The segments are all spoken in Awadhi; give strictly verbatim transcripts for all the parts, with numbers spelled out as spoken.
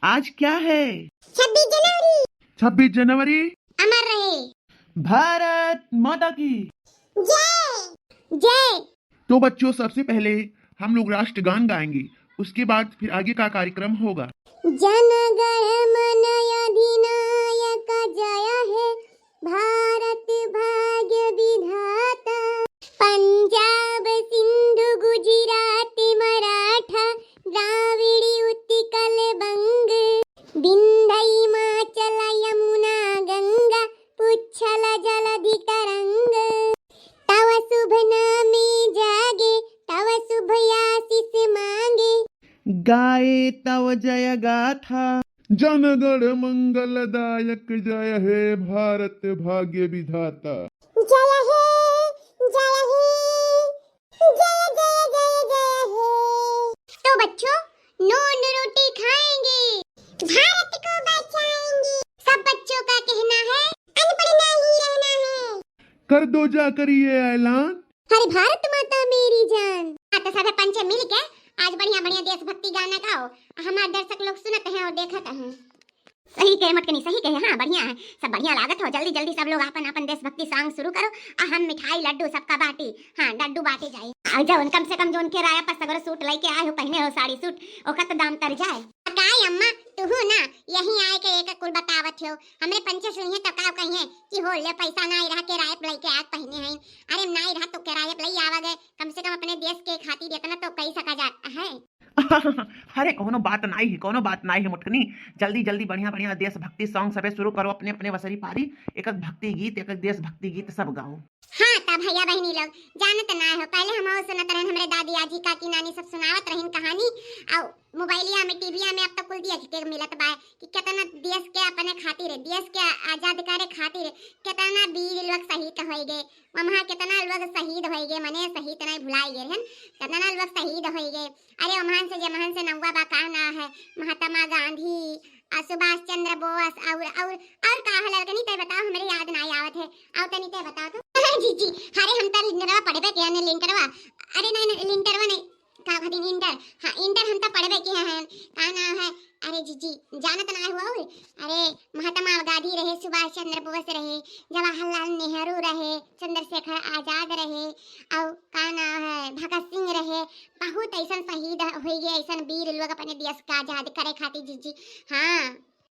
आज क्या है? छब्बीस जनवरी। छब्बीस जनवरी। अमर रहे। भारत माता की। जय। जय। तो बच्चों, सबसे पहले हम लोग राष्ट्रगान गाएंगे, उसके बाद फिर आगे का कार्यक्रम होगा। जनगण मन अधिनायक जय हे भारत भाग्य विधाता। पंजाब सिंधु गुजरात मराठा द्राविड़ी उत्कल बंग। विंध्य हिमाचल यमुना गंगा पुच्छल जलधि तरंग। तव शुभ नामे जागे तव शुभ आशीष मांगे। गाए तव जय गाथा। जनगण मंगलदायक जय हे भारत भाग्य विधाता। जय हे, जय हे, जय, जय, जय, जय हे। तो बच्चों, नून रोटी खाएंगे, भारत को बचाएंगे। सब बच्चों का कहना है, अनपढ़ नहीं रहना है। कर दो जाकर ये ऐलान। हरे भारत माता मेरी जान। हाँ, तो सभे पंचे मिल के आज बढ़िया बढ़िया देशभक्ति गाना गाओ। हमार दर्शक लोग सुनत हैं और देखत हैं। सही कहे मोटकनी, सही कहे। हाँ, बढ़िया है, सब बढ़िया लागत हो। जल्दी जल्दी सब लोग आपन आपन देशभक्ति song शुरू करो। आ हम मिठाई लड्डू सबका बाटी। हाँ, लड्डू बाटे जाई। आ जौन कम से कम जौन किराया पर सगरो सूट लेके आए हो, पहने हो साड़ी सूट, ओकर तो दाम तर जाए। का अम्मा, तुहू ना यही आए के एक कुल बतावत हो। हमरे पंचे सुनिए तो का कहिए कि हो ले पैसा नाई रहा, किराए पे लेके आए पहने हैं। अरे नाई रहा तो किराए पे ले आवा गए, कम से कम अपने देश के खातिर इतना तो कही सका जाता है। अरे कोनो बात नाई है, कोनो बात नाई है मोटकनी। जल्दी जल्दी बढ़िया बढ़िया देशभक्ति song सबे शुरू करो अपने अपने वसरी पारी। एक एक भक्ति गीत, एक एक देशभक्ति गीत सब गाओ। हाँ, त भैया बहिनी लोग, जानत ना हो, पहले हम और सुनत रहन, हमरे दादी आजी काकी नानी सब सुनावत रहन कहानी। और मोबाइलिया में, टीविया में अब तो कुल देख के मिलत बा कि कितना देश के अपने खातिर, देश के आजाद करे खातिर कितना वीर लोग शहीद होई गए। वहाँ कितना लोग शहीद होई गए, मने शहीद नहीं भुलाई गए रहन, कितना लोग शहीद होई गए। अरे ओमहन से, जेमहन से नौवा बा, का नाव है, महात्मा गांधी, आ, सुभाष चंद्र बोस, और, और, और का है लड़कनी, तय बताओ, हमरे याद नहीं आवत है। आओ तनी तय बताओ तो। जीजी, अरे हम तो लिंटरवा पढ़बे के हन, लिंटरवा। अरे नहीं, नहीं, लिंटरवा नहीं, का कहती, इंटर। हाँ, इंटर हम तो पढ़बे के हन। का नाव है? अरे जीजी, जानत ना हो? अरे महात्मा गांधी रहे, सुभाष चंद्र बोस रहे, जवाहरलाल नेहरू रहे, चंद्रशेखर आजाद रहे, और का नाव है, भगत सिंह रहे, बहुत ऐसन शहीद होई गए, ऐसन वीर लोग अपने देश का आजाद करे खातिर जीजी। हाँ,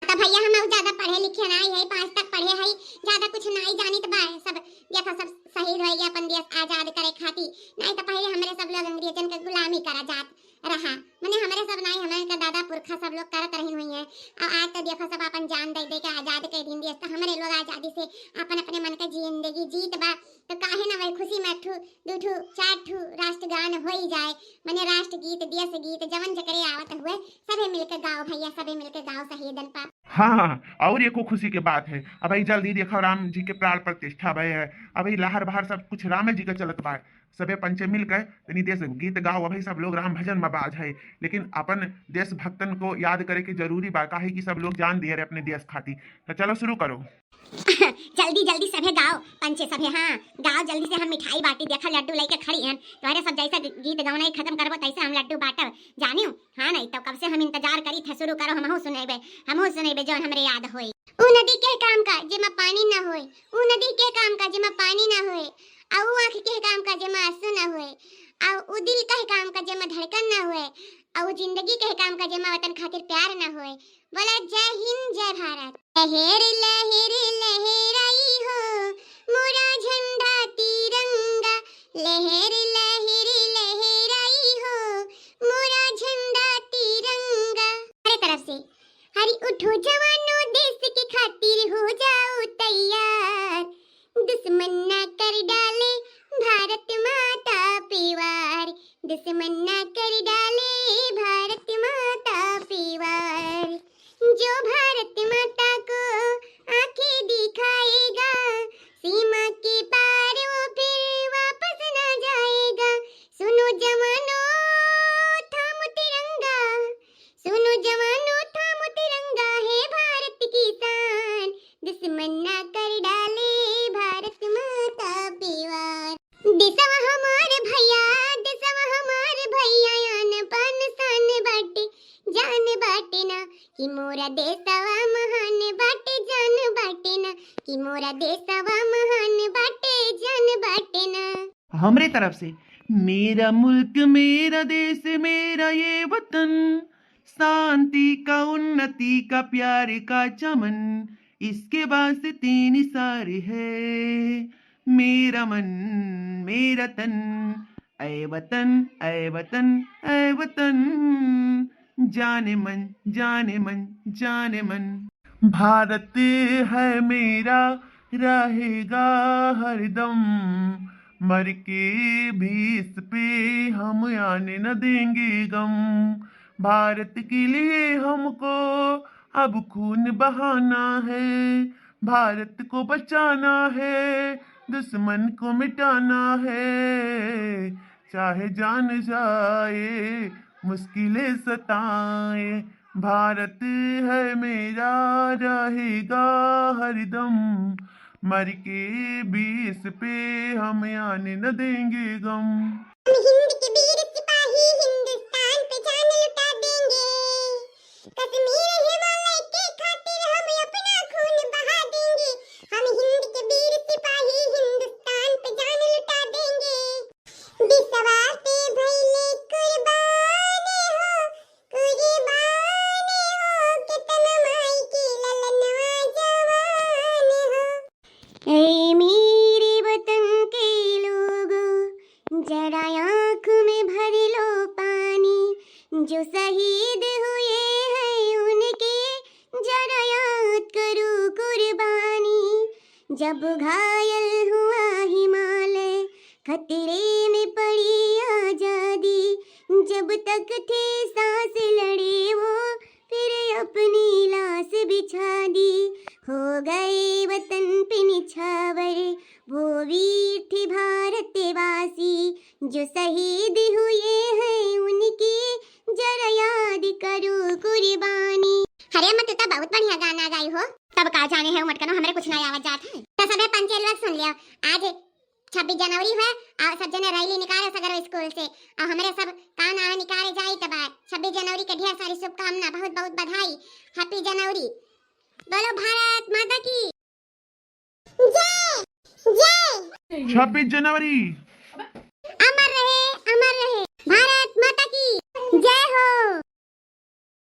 तो भैया हम और ज्यादा पढ़े लिखे नाई है, पाँच तक पढ़े है, ज्यादा कुछ नाई जानित बा। सब देखो, सब शहीद होई गए अपन देश आजाद करे खातिर। नाई तो पहले हमरे सब लोग अंग्रेजन के गुलामी करा जात रहा, मने हमरे सब नाई, हमरे के दादा पुरखा सब लोग करत रहिन हुई हैं। और आज तो देखो, सब अपन जान दे दे के आजाद कर दिन देश, तो हमरे लोग आजादी से अपन अपने मन के जिंदगी जीत बा। तो काहे ना वही खुशी में ठू, दू ठू, चार ठू राष्ट्रगान होई जाए, मने राष्ट्रगीत, देश गीत, जवन जकरे आवत हुए, सभे मिलके गाओ भैया, सभे मिलके गाओ शहीदन पर। हाँ, हाँ, हाँ, और एको खुशी के बात है, अबही जल्दी देखो राम जी के प्राण प्रतिष्ठा भय है, अबही लहर बहर सब कुछ राम जी का चलत बा। सबे पंचे मिलके तनी देश गीत गाओ, अबही सब लोग राम भजन में बाझ है, लेकिन अपन देशभक्तन को याद करे के जरूरी बा, काहे कि सब लोग जान दिए रहे अपने देश खातिर। तो चलो शुरू करो। जल्दी जल्दी सभे गाओ, पंचे सभे, हाँ, गाओ जल्दी से, हम मिठाई बाटी, देखा लड्डू लेके खड़ी हन, तोहरे सब जैसे ग-, गीत गवनाई खत्म करबो, तैसे हम लड्डू बांटब, जानियो? हाँ, नहीं तो कब से हम इंतजार करी थे, शुरू करो, हमहू सुनेबे, हमहू सुनेबे जौन हमरे याद होई। ऊ नदी के काम का जेमा पानी ना होए, ऊ नदी के काम का जेमा पानी ना होए, आ ऊ आँख के काम का जेमा आंसू ना होए, आ ऊ दिल के काम का जेमा धड़कन ना होए, आ ऊ जिंदगी के काम का जेमा वतन खातिर प्यार ना होए। बोला जय हिंद, जय भारत। लहर लहर लहराई हो मोरा झंडा तिरंगा, लहर लहर लहराई हो मोरा झंडा तिरंगा। हमारे तरफ से, हरी उठो जवानों, देश के खातिर हो जाओ तैयार, दुश्मन ना कर डाले भारत माता पे वार, दुश्मन ना कर डाले भारत माता पे वार। जो भारत माता को आंखें दिखाएगा, सीमा के पार वो फिर वापस ना जाएगा। सुनो जवानों, थामो तिरंगा, सुनो जवानों, थामो तिरंगा, है भारत की शान, दुश्मन ना कर डाले भारत माता पे वार। देशवा हमार भैया, देशवा हमार भैया, आन बान शान बाटे, जान बाटे। ना, कि मोरा देसवा महान बाटे जान बाटे ना, कि मोरा देसवा महान बाटे जान बाटे ना। हमरे तरफ से, मेरा मुल्क, मेरा देश, मेरा ये वतन, शांति का, उन्नति का, प्यार का चमन, इसके वास्ते निसार है मेरा मन, मेरा तन। ऐ वतन, ऐ वतन, ऐ वतन, जाने मन, जाने मन, जाने मन। भारत है मेरा, रहेगा हरदम, मर के भी इस पे हम आने न देंगे गम। भारत के लिए हमको अब खून बहाना है, भारत को बचाना है, दुश्मन को मिटाना है, चाहे जान जाए, मुश्किलें सताएं। भारत है मेरा, रहेगा हरदम, मर के भी इस पे हम आने न देंगे गम। हम हिंद के वीर सिपाही हिंदुस्तान पे जान लुटा देंगे। कश्मीर हिमालय के खातिर हम अपना खून बहा देंगे। हम हिंद के वीर सिपाही हिंदुस्तान पे जान लुटा देंगे। देसवा पे भइले कुर्बान हो, कुर्बान हो, केतना माई के ललनवा जवान हो। ऐ मेरे वतन के लोगो, जरा आँख में भर लो पानी, जो शहीद हुए हैं उनके जरा याद करो कुर्बानी। जब घायल हुआ हिमालय, खतरे में पड़ी आजादी, जब तक थे सांस लड़े वो, फिर अपनी लाश बिछा दी। हो गए वतन पे निछावर वो वीर थे भारतवासी, जो शहीद हुए हैं उनकी जरा याद करो कुर्बानी। अरे अम्मा, तू तो बहुत बढ़िया गाना गाई हो। तब का जाने है मटकनो, हमरे कुछ ना आवत जात है। तो सबे पंचेल वक्त सुन लियो, आज छब्बीस जनवरी है और सब जने रैली निकाले सगरो स्कूल से, और हमरे सब का ना निकाले जाई। तब छब्बीस जनवरी के ढेर सारी शुभकामना, बहुत बहुत बधाई, हैप्पी जनवरी। बोलो भारत माता की जय, जय। छब्बीस जनवरी